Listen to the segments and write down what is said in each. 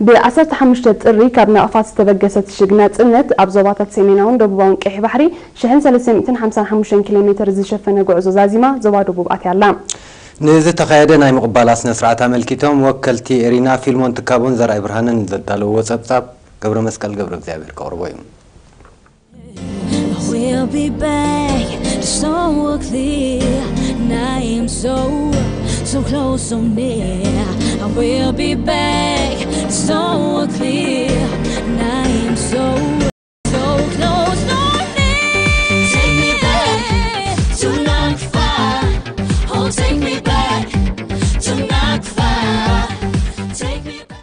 ብ ዓሰርተ ሓሙሽተ ጥሪ ካብ ናቕፋ ዝተበገሰት ሽግ ናጽነት ኣብ ዞባታት ሰሜናውን ደቡባውን ቀይሕ ባሕሪ ሽሕን ሰለስተ ሚእትን ሓምሳን ሓሙሽተን ኪሎ ሜትር ዝሸፈነ ጉዕዞ ዛዚማ ዞባ ደቡብ ኣትያ ኣላ። ንዝተኻየደ ናይ ምቕባላ ስነ ስርዓት ኣመልኪቶም ወከልቲ ኤሪና ፊልሞን ትካቦን ዘርኣይ ብርሃንን ዘዳለውዎ ጸብጻብ ገብረ መስቀል ገብረ እግዚኣብሔር ከቕርቦ እዩ። We'll be back, the sun will clear. And I am so, so close, so near. I will be back, the sun will clear. And I am so, so close, so near. Take me back to Nakfa. Oh, take me back to Nakfa. Take me back.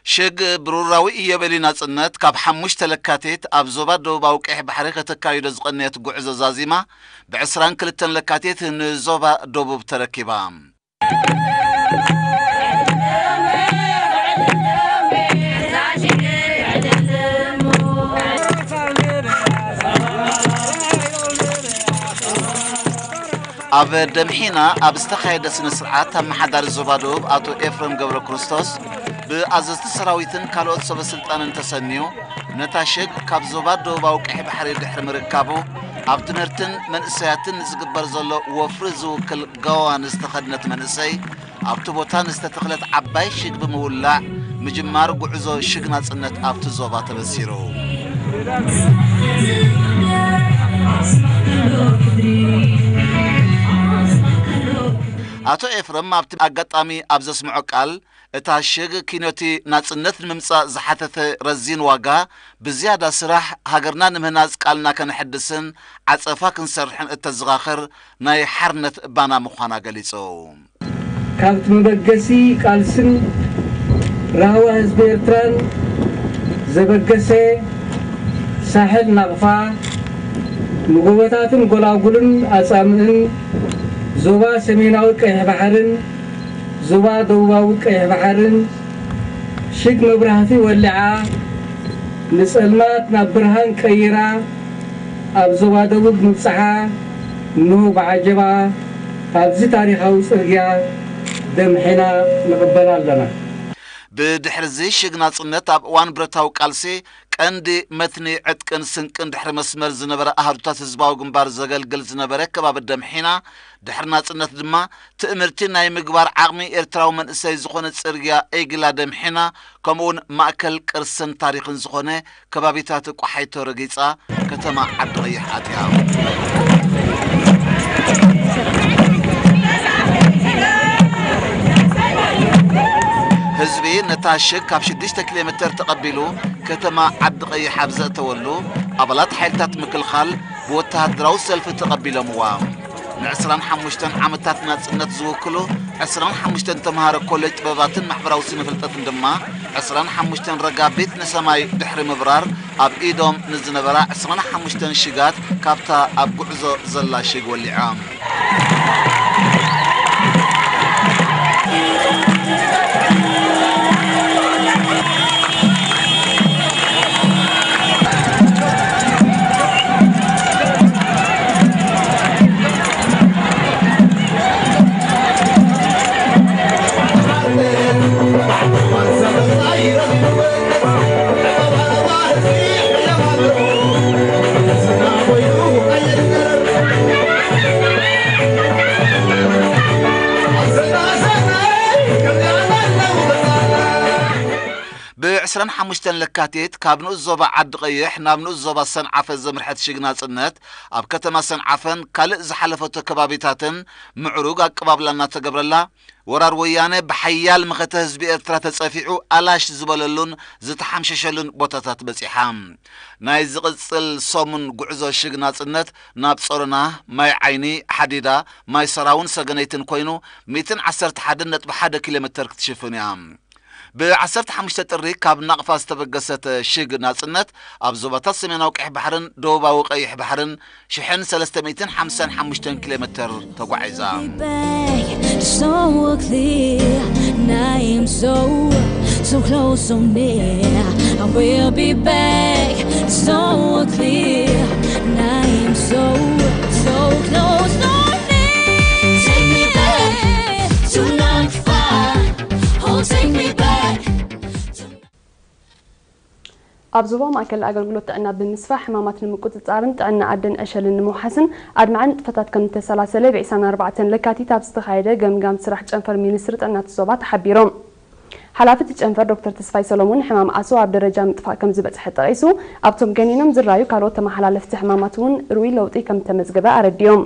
ሽግ ብሩራዊ ኢዮቤልዩ ናጽነት ካብ ሓሙሽተ ለካቲት ኣብ ዞባ ደቡባዊ ቀይሕ ባሕሪ ከተካይዶ ዝቐነየት ጉዕዞ ዛዚማ፣ ብ ዕስራን ክልተን ለካቲት ንዞባ ደቡብ ተረኪባ። ኣብ ደምሒና ኣብ ዝተኻየደ ስነ ስርዓት፣ ኣመሓዳሪ ዞባ ደቡብ ኣቶ ኤፍረም ገብረ ክርስቶስ ብኣዘዝቲ ሰራዊትን ካልኦት ሰበ ስልጣንን ተሰንዩ፣ ነታ ሽግ ካብ ዞባ ደቡባዊ ቀይሕ ባሕሪ ድሕሪ ምርካቡ፣ ኣብ ትምህርትን መንእሰያትን ንዝግበር ዘሎ ወፍሪ ዝውክል ጋዋን ዝተኸድነት መንእሰይ ኣብቲ ቦታ ንዝተተኽለት ዓባይ ሽግ ብምውላዕ ምጅማር ጉዕዞ ሽግ ናጽነት ኣብቲ ዞባ ተበሲሩ። ኣቶ ኤፍረም ኣብቲ ኣጋጣሚ ኣብ ዘስምዖ ቃል፣ እታ ሽግ ኪኖቲ ናጽነት ንምምጻእ ዝሓተተ ረዚን ዋጋ፣ ብዝያዳ ስራሕ ሃገርና ንምህናጽ ቃልና ከነሐድስን ዓጸፋ ክንሰርሕን እተዘኻኽር ናይ ሓርነት ባና ምዃና ገሊጹ። ካብቲ መበገሲ ቃልስን ራህዋ ህዝቢ ኤርትራን ዘበገሰ ሳሕል ናቕፋ፣ ንጎቦታትን ጎላጉልን ኣጻምእን ዞባ ሰሜናዊ ቀይሕ ባሕርን ዞባ ደቡባዊ ቀይሕ ባሕርን ሽግ መብራህቲ ወሊዓ ንጸልማት ናብ ብርሃን ቀይራ ኣብ ዞባ ደቡብ ምብጽሓ እንሆ ብዓጀባ ኣብዚ ታሪኻዊ ጽርግያ ደምሒና ንቕበላ ኣለና። ብድሕርዚ ሽግ ናጽነት ኣብ እዋን ብረታዊ ቃልሲ ቀንዲ መትኒ ዕጥቅን ስንቅን ድሕሪ መስመር ዝነበረ ኣሃዱታት ህዝባዊ ግንባር ዘገልግል ዝነበረ ከባቢ ደምሒና፣ ድሕሪ ናጽነት ድማ ትእምርቲ ናይ ምግባር ዓቕሚ ኤርትራዊ መንእሰይ ዝኾነ ጽርግያ ኤግላ ደምሒና፣ ከምኡውን ማእከል ቅርስን ታሪኽን ዝኾነ ከባቢታት ቋሓይቶ ረጊጻ ከተማ ዓዲ ቐይሕ ኣትያ። ህዝቢ ነታ ሽግ ካብ ሽዱሽተ ኪሎ ሜተር ተቐቢሉ ከተማ ዓዲ ቐይሕ ኣብ ዘእተወሉ፣ ኣባላት ሓይልታት ምክልኻል ብወተሃደራዊ ሰልፊ ተቐቢሎምዋ። ንዕስራን ሓሙሽተን ዓመታት ናጽነት ዝውክሉ ዕስራን ሓሙሽተን ተምሃሮ ኮሌጅ ጥበባትን ማሕበራዊ ስነ ፍልጠትን ድማ ዕስራን ሓሙሽተን ረጋቢት ንሰማይ ድሕሪ ምብራር ኣብ ኢዶም ንዝነበራ ዕስራን ሓሙሽተን ሽጋት ካብታ ኣብ ጉዕዞ ዘላ ሽግ ወሊዖም። ብዕስራን ሓሙሽተን ለካቲት ካብ ንኡስ ዞባ ዓዲ ቐይሕ ናብ ንኡስ ዞባ ሰንዓፈ ዘምርሐት ሽግ ናጽነት ኣብ ከተማ ሰንዓፈን ካልእ ዝሓለፈቶ ከባቢታትን ምዕሩግ ኣቀባብላ እናተገብረላ፣ ወራር ወያነ ብሓያል መኸተ ህዝቢ ኤርትራ ተጸፊዑ ኣላሽ ዝበለሉን ዝተሓምሸሸሉን ቦታታት በጺሓ። ናይ ዝቕጽል ሰሙን ጉዕዞ ሽግ ናጽነት ናብ ጾሮና፣ ማይ ዓይኒ፣ ሓዲዳ፣ ማይ ሰራውን ሰገነይትን ኮይኑ ሚእትን ዓሰርተ ሓደን ነጥቢ ሓደ ኪሎ ሜተር ክትሽፍን እያ። ብ15 ጥሪ ካብ ናቕፋ ዝተበገሰት ሽግ ናጽነት ኣብ ዞባታት ሰሜናዊ ቀይሕ ባሕርን ደቡባዊ ቀይሕ ባሕርን ሽሕን ሰለስተ ሚእትን ሓምሳን ሓሙሽተን ኪሎ ሜተር ተጓዒዛ። So clear, and I am so, so close, so near. I will be back, so clear, and I am so, so close, so near. Take me back to not far. Oh, take me back. ኣብ ዞባ ማእከል ኣገልግሎት ጥዕና ብምስፋሕ ሕማማት ንምቁጽጻርን ጥዕና ኣደን ዕሸልን ንምውሓስን ኣድማዒ ንጥፈታት ከም እተሰላሰለ ብ ዕስራን ኣርባዕተን ለካቲት ኣብ ዝተኻየደ ገምጋም ስራሕ ጨንፈር ሚኒስትሪ ጥዕና እቲ ዞባ ተሓቢሩ። ሓላፊ እቲ ጨንፈር ዶክተር ተስፋይ ሰሎሞን ሕማም ዓሶ ኣብ ደረጃ ምጥፋእ ከም ዝበጽሐ ጠቒሱ፣ ኣብቶም ገኒኖም ዝረኣዩ ካልኦት ተመሓላለፍቲ ሕማማት እውን ርኡይ ለውጢ ከም እተመዝገበ ኣረዲኦም።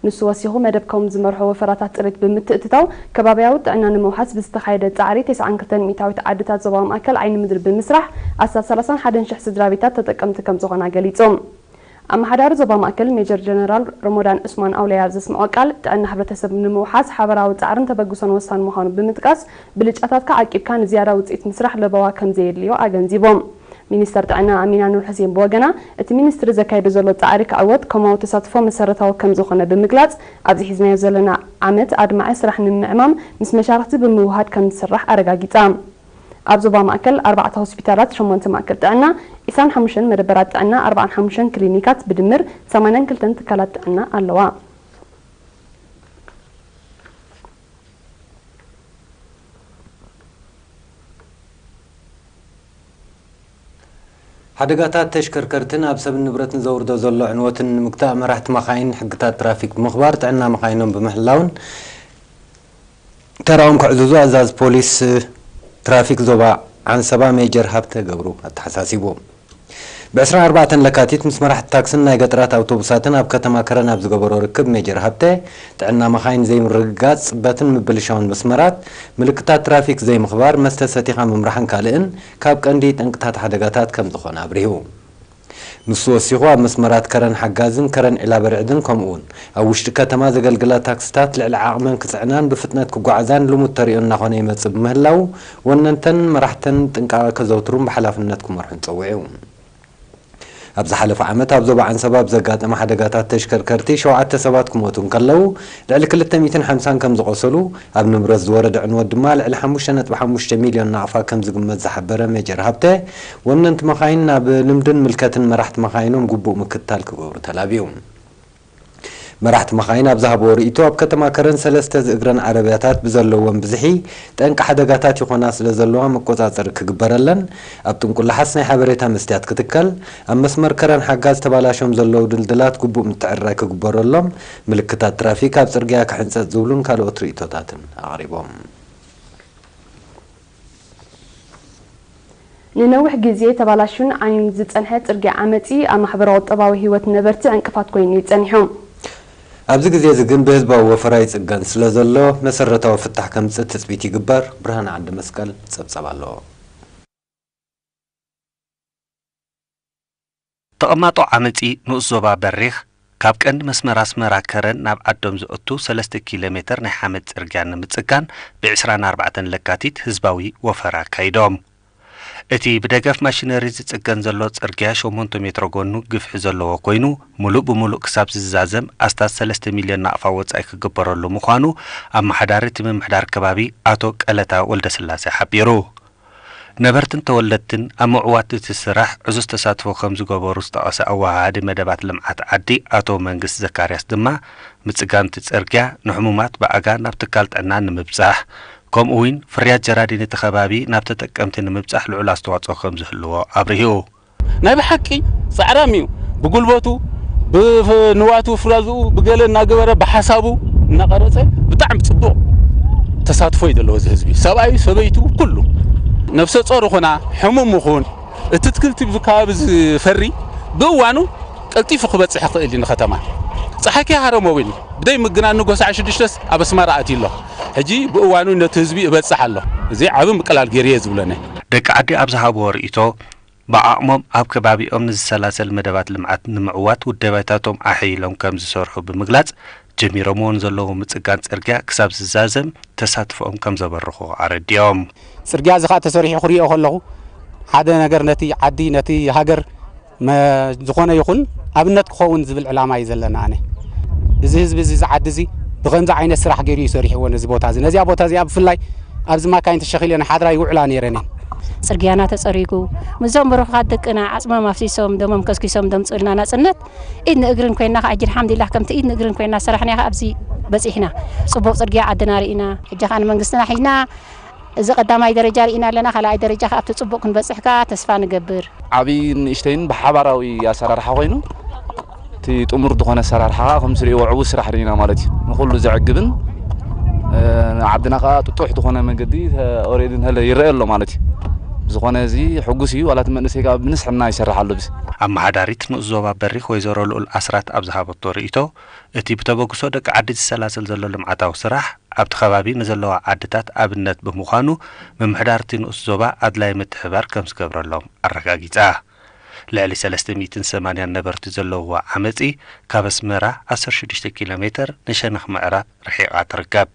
ንሱ ወሲኹ፣ መደብ ከም ዝመርሖ ወፈራታት ጽሬት ብምትእትታው፣ ከባብያዊ ጥዕና ንምውሓስ ብዝተኻየደ ጻዕሪ፣ ተስዓን ክልተን ሚእታዊት ዓድታት ዞባ ማእከል ዓይኒ ምድሪ ብምስራሕ፣ ኣስታት ሰላሳን ሓደን ሽሕ ስድራ ቤታት ተጠቀምቲ ከም ዝኾና ገሊጹ። ኣመሓዳሪ ዞባ ማእከል ሜጀር ጀነራል ረሞዳን ዑስማን ኣውለያ ኣብ ዘስምዖ ቃል፣ ጥዕና ሕብረተሰብ ንምውሓስ ሓበራዊ ጻዕርን ተበግሶን ወሳኒ ምዃኑ ብምጥቃስ፣ ብልጫታትካ ዓቂብካ ንዝያዳ ውጽኢት ምስራሕ ለበዋ ከም ዘየድልዮ ኣገንዚቦም። ሚኒስተር ጥዕና ኣሚና ኑር ሕሴን ብወገና፣ እቲ ሚኒስትሪ ዘካይዶ ዘሎ ጻዕሪ ክዕወት ከምኡ ተሳትፎ መሰረታዊ ከም ዝኾነ ብምግላጽ፣ ኣብዚ ሒዝናዮ ዘለና ዓመት ኣድማዒ ስራሕ ንምዕማም ምስ መሻርኽቲ ብምውህሃድ ከም ዝስራሕ ኣረጋጊጻ። ኣብ ዞባ ማእከል ኣርባዕተ ሆስፒታላት፣ ሸሞንተ ማእከል ጥዕና፣ ዒስራን ሓሙሽተን መደበራት ጥዕና፣ ኣርባዓን ሓሙሽተን ክሊኒካት ብድምር ሰማንያን ክልተን ትካላት ጥዕና ኣለዋ። ሓደጋታት ተሽከርከርትን ኣብ ሰብን ንብረትን ዘውርዶ ዘሎ ዕንወትን ንምግታእ መራሕቲ መኻይን ሕግታት ትራፊክ ብምኽባር ጥዕና መኻይኖም ብምሕላውን ተራኦም ክዕዝዙ ኣዛዚ ፖሊስ ትራፊክ ዞባ ዓንሰባ ሜጀር ሃብተ ገብሩ ኣተሓሳሲቡ። ብ ዕስራን ኣርባዕተን ለካቲት ምስ መራሕቲ ታክስን ናይ ገጠራት ኣውቶቡሳትን ኣብ ከተማ ከረን ኣብ ዝገበሮ ርክብ ሜጀር ሃብተ፣ ጥዕና መኻይን ዘይምርግጋጽ፣ ጽበትን ምብልሻውን መስመራት፣ ምልክታት ትራፊክ ዘይምኽባር፣ መስተ ሰቲኻ ምምራሕን ካልእን ካብ ቀንዲ ጠንቅታት ሓደጋታት ከም ዝኾነ ኣብሪሁ። ንሱ ወሲኹ፣ ኣብ መስመራት ከረን ሓጋዝን ከረን ዒላበርዕድን ከምኡውን ኣብ ውሽጢ ከተማ ዘገልግላ ታክስታት ልዕሊ ዓቕመን ክጽዕናን ብፍጥነት ክጓዓዛን ልሙድ ተሪኦ እናኾነ ይመጽእ ብምህላው፣ ወነንተን መራሕተን ጥንቃቐ ከዘውትሩን ብሓላፍነት ክመርሑን ጸዊዑ። ኣብ ዝሓለፈ ዓመት ኣብ ዞባ ዓንሰባ ኣብ ዘጋጠመ ሓደጋታት ተሽከርከርቲ ሸውዓተ ሰባት ክሞቱ እንከለዉ፣ ልዕሊ ክልተ ሚእትን ሓምሳን ከም ዝቖሰሉ፣ ኣብ ንብረት ዝወረደ ዕንወት ድማ ልዕሊ ሓሙሽተ ነጥቢ ሓሙሽተ ሚልዮን ናቕፋ ከም ዝግመት ዝሓበረ ሜጀር ሃብተ፣ ወነንቲ መኻይን ናብ ልምድን ምልከትን መራሕቲ መኻይኖም ግቡእ ምክትታል ክገብሩ ተላብዩ። መራሕቲ መኻይን ኣብ ዝሃብዎ ርእይቶ፣ ኣብ ከተማ ከረን ሰለስተ ዝእግረን ዓረብያታት ብዘለወን ብዝሒ ጠንቂ ሓደጋታት ይኾና ስለ ዘለዋ መቆጻጸሪ ክግበረለን፣ ኣብ ጥንቁላሓስ ናይ ሓበሬታ መስትያት ክትከል፣ ኣብ መስመር ከረን ሓጋ ዝተባላሾም ዘለዉ ድልድላት ግቡእ ምትዕርራይ ክግበረሎም፣ ምልክታት ትራፊክ ኣብ ጽርግያ ክሕንጸጽ ዝብሉን ካልኦት ርእይቶታትን ኣቕሪቦም። ንነዊሕ ግዜ ተባላሹን ዓንዩን ዝጸንሐ ጽርግያ ዓመጺ ኣብ ማሕበራዊ ቁጠባዊ ህይወት ነበርቲ ዕንቅፋት ኮይኑ እዩ ጸኒሑ። ኣብዚ ግዜ እዚ ግን ብህዝባዊ ወፈራ ይጽገን ስለ ዘሎ መሰረታዊ ፍታሕ ከምጽእ ትጽቢት ይግበር። ብርሃን ዓንደ መስቀል ጸብጸብ ኣለዎ። ተቐማጦ ዓመጺ ንኡስ ዞባ በሪኽ፣ ካብ ቀንዲ መስመር ኣስመራ ከረን ናብ ዓዶም ዘእቱ ሰለስተ ኪሎ ሜተር ናይ ሓመድ ጽርግያ ንምጽጋን ብ ዕስራን ኣርባዕተን ለካቲት ህዝባዊ ወፈራ ኣካይዶም። እቲ ብደገፍ ማሽነሪ ዝጽገን ዘሎ ጽርግያ ሸሞንተ ሜትሮ ጎኑ ግፍሒ ዘለዎ ኮይኑ፣ ምሉእ ብምሉእ ክሳብ ዝዛዘም ኣስታት ሰለስተ ሚልዮን ናቕፋ ወጻኢ ክግበረሉ ምዃኑ ኣመሓዳሪ እቲ ምምሕዳር ከባቢ ኣቶ ቀለታ ወልደስላሴ ሓቢሩ። ነበርትን ተወለድትን ኣብ ምዕዋት እቲ ስራሕ ዕዙዝ ተሳትፎ ከም ዝገበሩ ዝጠቐሰ ኣወሃሃዲ መደባት ልምዓት ዓዲ ኣቶ መንግስት ዘካርያስ ድማ፣ ምጽጋን እቲ ጽርግያ ንሕሙማት ብኣጋ ናብ ትካል ጥዕና ንምብጻሕ፣ ከምኡ እውን ፍርያት ጀራዲን እቲ ከባቢ ናብ ተጠቀምቲ ንምብጻሕ ልዑል ኣስተዋጽኦ ከም ዝህልዎ ኣብሪሁ። ናይ ብሓቂ ጻዕራም እዩ። ብጉልበቱ፣ ብንዋቱ፣ ፍራዝኡ ብገለ እናገበረ፣ ብሓሳቡ እናቐረጸ ብጣዕሚ ጽቡቕ ተሳትፎ እዩ ዘለዎ እዚ ህዝቢ። ሰብኣዩ፣ ሰበይቱ፣ ኩሉ። ነፍሰ ጾር ይኹና፣ ሕሙም ይኹን፣ እቲ ትክልቲ ኣብዚ ከባቢ ዝፈሪ ብእዋኑ ቀልጢፉ ክበጽሕ ይኽእል እዩ ንከተማ። ጸሓይከ ሃረመዊን ብደይ ምግናን ንጎ ሰዓት ሽዱሽተስ ኣብ ኣስመራ ኣትዩ ኣሎ። ሕጂ ብእዋኑ ነቲ ህዝቢ ይበጽሕ ኣሎ። እዚ ዓቢ ምቅላል ገይሩ እየ ዝብለኒ። ደቂ ዓዲ ኣብ ዝሃብዎ ርእይቶ፣ ብዓቕሞም ኣብ ከባቢኦም ንዝሰላሰል መደባት ልምዓት ንምዕዋት ውደባታቶም ኣሐይሎም ከም ዝሰርሑ ብምግላጽ፣ ጀሚሮምዎ ንዘለዉ ምጽጋን ጽርግያ ክሳብ ዝዛዘም ተሳትፎኦም ከም ዘበርኹ ኣረዲኦም። ጽርግያ እዚ ኸኣ ተሰሪሑ ክሪኦ ከለኹ፣ ሓደ ነገር ነቲ ዓዲ፣ ነቲ ሃገር መ-፣ ዝኾነ ይኹን ኣብነት ክኸውን ዝብል ዕላማ እዩ ዘለና። ኣነ እዚ ህዝቢ እዚ፣ እዚ ዓዲ እዚ ብኸምዚ ዓይነት ስራሕ ገይሩ እዩ ሰሪሕዎ ነዚ ቦታ እዚ። ነዚኣ ቦታ እዚኣ ብፍላይ ኣብዚ ማካይን ተሸኺለን ሓድራ ይውዕላ ነይረን እየን። ጽርግያና ተጸሪጉ፣ ምስዞም ብሩኻት ደቅና ዓጽሞም ኣፍሲሶም፣ ደሞም ከስኪሶም ዘምጽኡልና ናጽነት፣ ኢድ ንእግርን ኮይና፣ ከኣ ሕጂ ኣልሓምዱሊላህ ከምቲ ኢድ ንእግርን ኮይና ሰራሕና፣ ከኣ ኣብዚ በጺሕና። ጽቡቕ ጽርግያ ዓድና ርኢና። ሕጂ ከኣ ንመንግስትና ሒዝና እዚ ቀዳማይ ደረጃ ርኢና ኣለና። ካልኣይ ደረጃ ከኣ ኣብቲ ጽቡቕ ክንበጽሕ ከኣ ተስፋ ንገብር። ዓብይን ንእሽተይን ብሓባራዊ ኣሰራርሓ ኮይኑ፣ እቲ ጥሙር ዝኾነ ኣሰራርሓ ከኣ ከም ዝርእይዎ ዕዉት ስራሕ ርኢና ማለት እዩ። ንኹሉ ዘዕግብን፣ እ፣ ዓድና ከኣ ጥጡሕ ዝኾነ መገዲ፣ ተ-፣ ኦሬዲ እንተለ ይረአ ኣሎ ማለት እዩ። ብዝኾነ እዚ ሕጉስ እዩ። ዋላ እቲ መንእሰይ ከኣ ብንስሕና ይሰርሕ ኣሎ ብዚ። ኣመሓዳሪት ንኡስ ዞባ በሪኽ ወይዘሮ ልኡል ኣስራት ኣብ ዝሃበቶ ርእይቶ፣ እቲ ብተበግሶ ደቂ ዓዲ ዝሰላሰል ዘሎ ልምዓታዊ ስራሕ ኣብቲ ከባቢ ንዘለዋ ዓድታት ኣብነት ብምዃኑ፣ ምምሕዳርቲ ንኡስ ዞባ ኣድላይ ምትሕባር ከም ዝገብረሎም ኣረጋጊጻ። ልዕሊ ሰለስተ ሚእትን ሰማንያን ነበርቲ ዘለውዋ ዓመጺ ካብ ኣስመራ ዓሰርተ ሽዱሽተ ኪሎ ሜተር ንሸነኽ ምዕራብ ርሒቓ ትርከብ።